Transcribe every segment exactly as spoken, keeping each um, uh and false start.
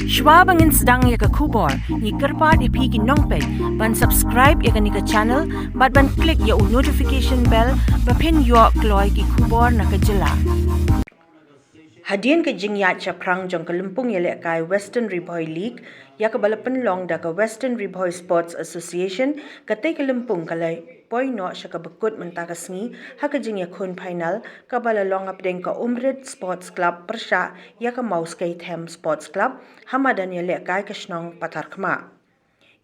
Shwa ba ngin sdang ïa ka khubor, ngi kyrpad ïa phi ki nongpeit ban subscribe ïa kane ka channel bad ban click ïa u notification bell ba phin ïoh kloi ki khubor na ka jylla. Hadien ka jingïaid shaphrang jong ka lympung ïalehkai Western Ri Bhoi League, ïa kaba la pynlong da ka Western Ri Bhoi Sports Association, katei ka lympung ka la poi noh sha kaba kut mynta ka sngi ha ka jingïakhun final kaba la long hapdeng ka Umrit Sports Club pyrshah ïa ka Mawskei Them Sports Club ha madan ïalehkai ka shnong Patharkhmah.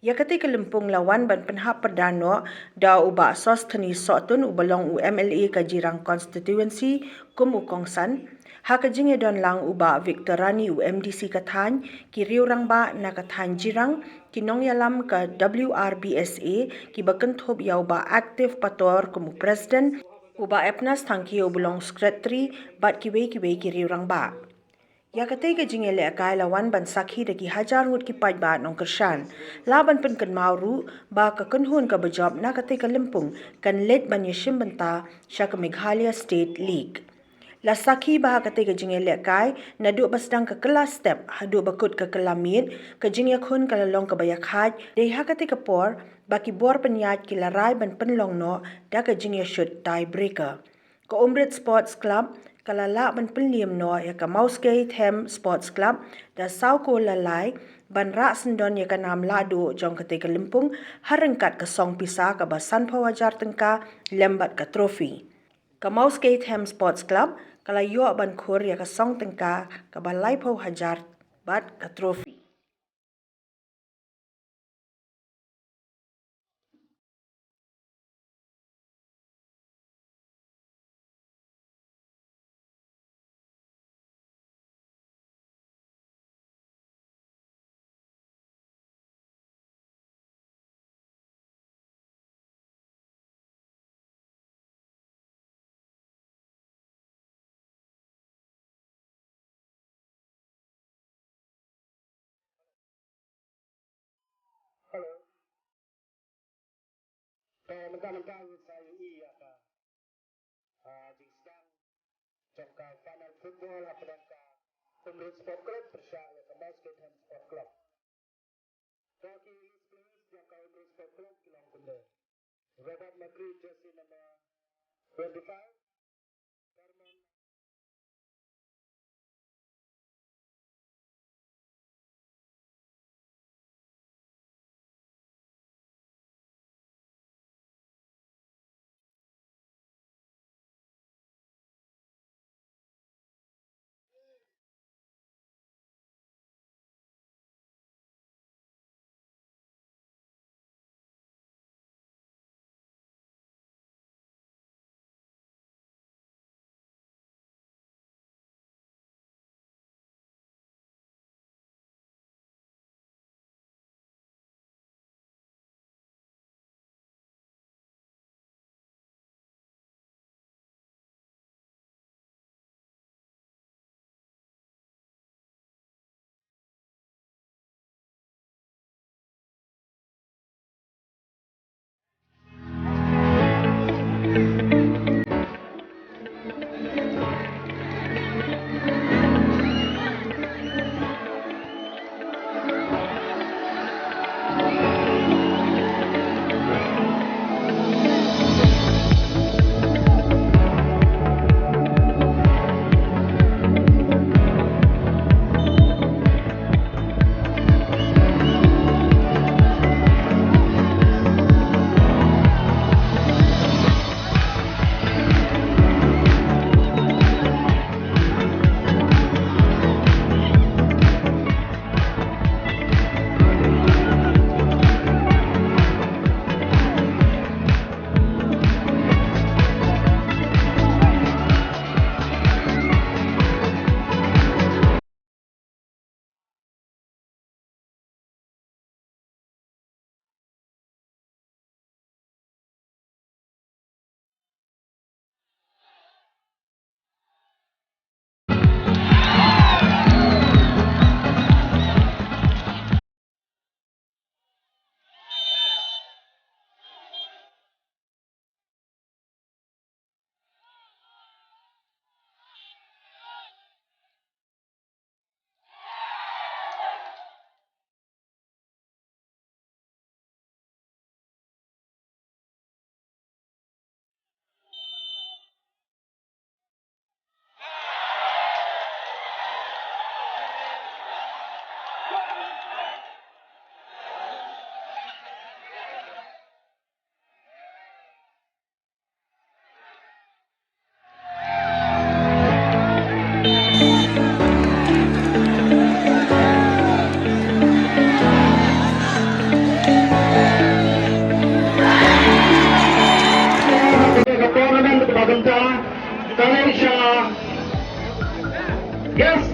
Ïa katei ka lympung la wan ban pynhap pyrda noh da u Bah Sosthenes Sohtun uba long u M L A ka Jirang Constituency kum u kongsan. Ha ka jingïadon lang u Bah Victor Rani u M D C ka thaiñ, ki riew rangbah na ka thaiñ Jirang, ki nongïalam ka W R B S A, kiba kynthup ïa u Bah Active Pator kum u President, u Bah Epnas Thangkhiew uba long Secretary, bad kiwei kiwei ki riew rangbah. Ïa katei ka jingïalehkai la wan ban sakhi da ki hajar ngut ki paidbah nongkyrshan. La ban pynkynmaw ruh ba ka kynhun kaba jop na katei ka lympung kan leit ban ïashim bynta sha ka Meghalaya State League. La sakhi ba ha katei ka jingïalehkai, naduh ba sdang ka kylla step haduh ba kut ka kylla miet, ka jingïakhun ka la long kaba ïakhaid, dei ha katei ka por ba ki bor pynïaid ki la rai ban pynlong noh da ka jingïashut tie breaker. Ka Umrit Sports Club ka la lah ban pynliem noh ïa ka Mawskei Them Sports Club da saw kol la lai, ban rah syndon ïa ka nam lahduh jong katei ka lympung ha ryngkat ka song pisa kaba sanphew hajar tyngka lem bad ka trophy. Ka Mawskei Them Sports Club ka la ïoh ban khur ïa ka song tyngka kaba laiphew hajar bad ka trophy. Hello. Te mynta mynta ngi sa ïohi ïa ka, ah, jingsdang jong ka final football hapdeng ka Umrit Sport Club pyrshah ïa ka Mawskei Them Sport Club. Te ki list players jong ka Umrit Sport Club ki long kumne: Robert Makri, jersey number twenty-five. Yes.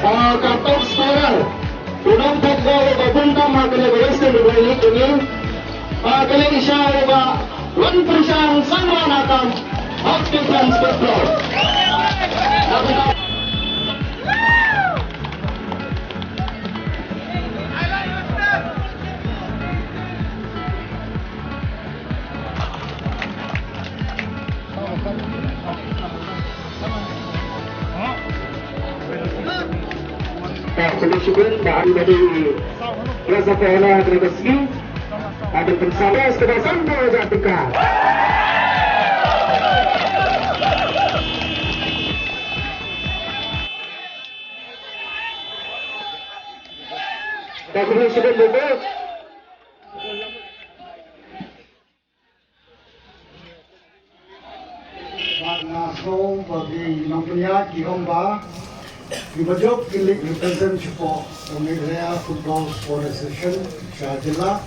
Ah, ka top scorer u nongthep gol uba bun tam ha kane ka Western Ri Bhoi League jong ngi. Ah, kane i sha uba wan pyrshang sangwan ha ka Hawks Defense Football. Ka solution ba an badi rasa ko na kena besi akan pensama sekedar sampai aja tukar. Ka solution dulu. Bad nga sngew ba ki nongpynïaid ki ong ba kiba jop ki leit represent shapoh ka Meghalaya Football Sport Association sha jylla.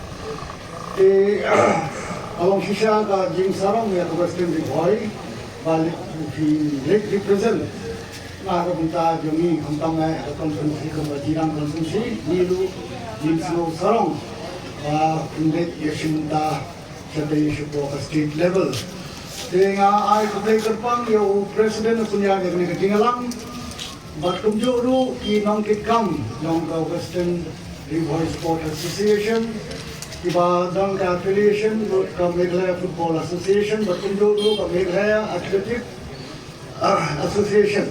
Te ka long shisha ka jingsarong ïa ka Western Ri Bhoi ba leit, ki leit represent na ka bynta jong ngi, khamtam eh ka constituency, ka Jirang constituency, ngi ruh ngim sngew sarong ba kin leit ïashim bynta shatei shapoh ka state level. Te nga ai khublei kyrpang ïa u president u pynïaid ïa kane ka jingïalang. Bad kumjuh ruh ki nongkitkam jong ka Western Ri Bhoi Sport Association, kiba don ka affiliation ruh ka Meghalaya Football Association, bad kumjuh ruh ka Meghalaya Athletic ah, Association.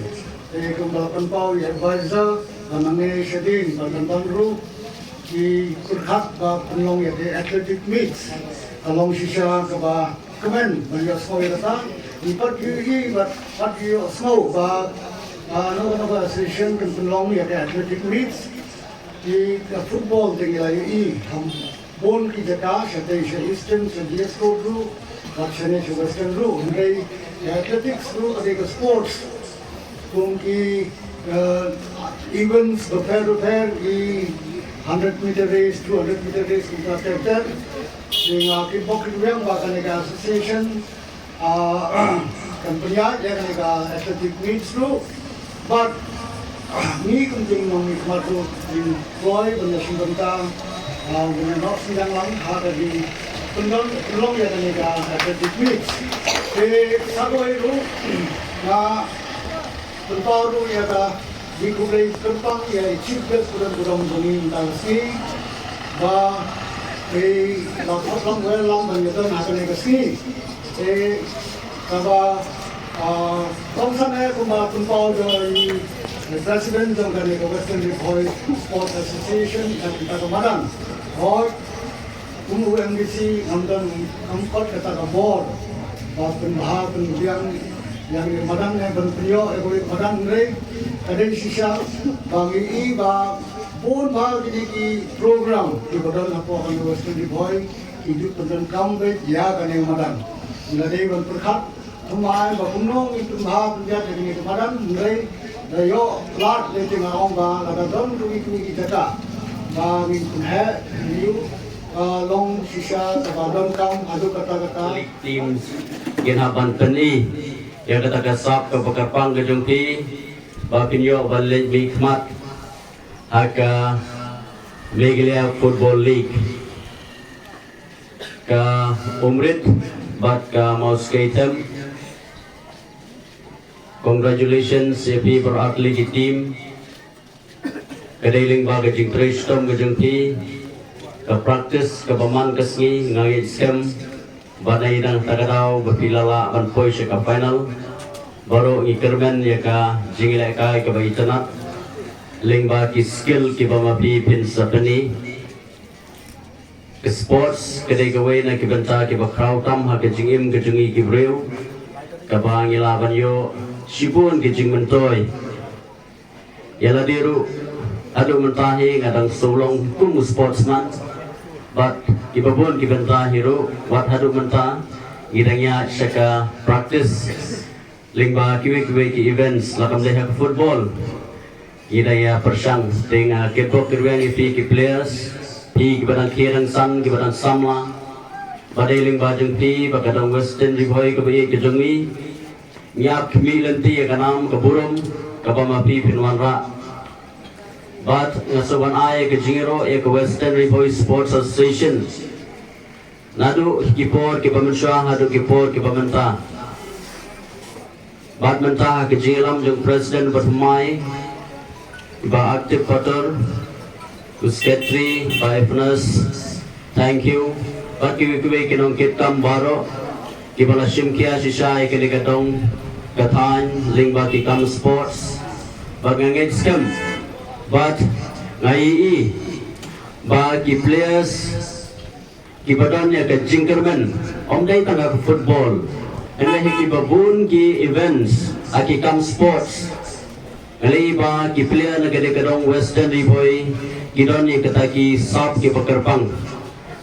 Te kumba la pynpaw ïa advisor, ba nangne shadien, ba dang dang ruh ki pyrkhat ba pynlong ïa ki athletic meets. Ka long shisha kaba kmen ban ïohsngew ïa kata. Ngi pat ïohi, ba pat ïohsngew ba, ah, no, no, ba association kan pynlong ïa ki athletic meets. Ki, ka football te ngi la ïohi ha bun ki jaka, shatei sha Eastern, sha G S Road ruh, bad shane sha Western ruh. Hynrei ka athletics ruh ka dei ka sports. Kum ki, eh, events bapher bapher, ki hundred meter race, two hundred meter race, kumta ter ter. Te nga kitbok kitweng ba kane ka association ah, kan pynïaid ïa kane ka athletic meets ruh. Bad, ah, ngi kum ki nongmihkhmat ruh ngin kloi ban ïashim bynta, ah, ban ïanoh sngewdang lang ha ka jingpynlong, pynlong ïa kane ka athletic meets. Te sa kawei ruh, nga pynpaw ruh ïa ka jingkhublei kyrpang ïa i Chief Guest ba don, ba don jong ngi mynta ka sngi, ba i la khot lang, wer lang ban ïadon ha kane ka sngi. Te kaba, ah, kongsan eh kumba pynpaw da i President jong kane ka Western Ri Bhoi Sports Association, ïa kata ka madan. Hooid, kum u M D C ngam don, ngam kot kata ka bor ba pynbha pynbiang ïa kane ka madan, eh, ban pynïoh ïa kane ka madan, hynrei ka dei shisha ba ngi i ba bun bah kine ki program kiba don hapoh ka Western Ri Bhoi ki ju pyndonkam beit ïa kane ka madan. Ngi la dei ban pyrkhat thymmai ba kumno ngin pynbha pynbiang ïa kane ka madan, hynrei da ïoh lad lei te nga ong ba lada don ruh kine ki jaka ba ngin pynheh, ngin ïoh, ah, long shisha kaba donkam haduh katta katta. Team kin hap ban pyni ïa kata ka sap kaba kyrpang ka jong phi ba phin ïoh ban leit mihkhmat ha ka Meghalaya Football League. Ka Umrit bad ka Mawskeitem. Congratulations ïa phi baroh artylli ki team. Ka dei lyngba ka jingtrei shitom ka jong phi, ka practice kaba man ka sngi, nga ngeit skhem ba na i dang ta ka daw ba phi la lah ban poi sha ka final. Baroh ngi kyrmen ïa ka jinglehkai kaba itynnad lyngba ki skill kiba ma phi phin sa pyni. Ka sports ka dei kawei na ki bynta kiba khraw tam ha ka jingim ka jong ngi ki briew, kaba ngi lah ban ïoh shibun ki jingmyntoi. Ïa lade ruh, haduh mynta hi nga dang shu long kum u sportsman. Bad kiba bun ki bynta hi ruh, wat haduh mynta ngi dang ïaid sha ka practice lyngba kiwei kiwei ki events, la kam dei ha ka football. Ngi dang ïa pyrshang, te nga kitbok kitrwiang ïa phi ki players, phi kiba dang khie dang san, kiba dang samla. Ba dei lyngba jong phi ba ka dong Western Ri Bhoi kaba ïeit ka jong ngi, ngi ap khmih lynti ïa ka nam ka burom kaba ma phi phin wanrah. Bad nga sngewbha ban ai ka jingïaroh ïa ka Western Ri Bhoi Sports Association, naduh ki por kiba mynshuwa haduh ki por kiba mynta. Bad mynta ha ka jingïalam jong President ba thymmai, Bah Active Patur, u Secretary, Bah Evans, thank you. Bad kiwei kiwei ki nongkitkam baroh kiba la shim khia shisha ïa kane ka dong ka thaiñ lyngba ki kam sports. Bad nga ngeit skhem bad nga ïohi ba ki players kiba don ïa ka jingkyrmen, ym dei tang ha ka football, hynrei ha kiba bun ki events, ha ki kam sports. Nga la ïohi ba ki player na kane ka dong Western Ri Bhoi ki don ïa kata ki sap kiba kyrpang.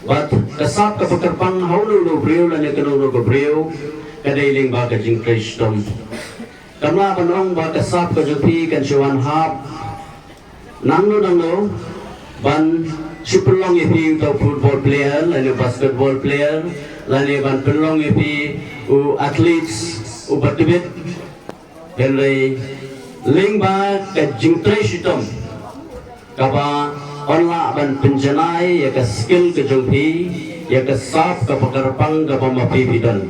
Bad ka sap kaba kyrpang ha uno uno u briew lane kano kano ka briew ka dei lyngba ka jingtrei shitom. Kam lah ban ong ba ka sap ka jong phi kan shu wan hap nangno nangno ban shu pynlong ïa phi uta u football player lane basketball player lane ban pynlong ïa phi u athletes uba tbit. Hynrei lyngba ka jingtrei shitom kaba yn lah ban pynjanai ïa ka skill ka jong phi, ïa ka sap kaba kyrpang kaba ma phi phi don.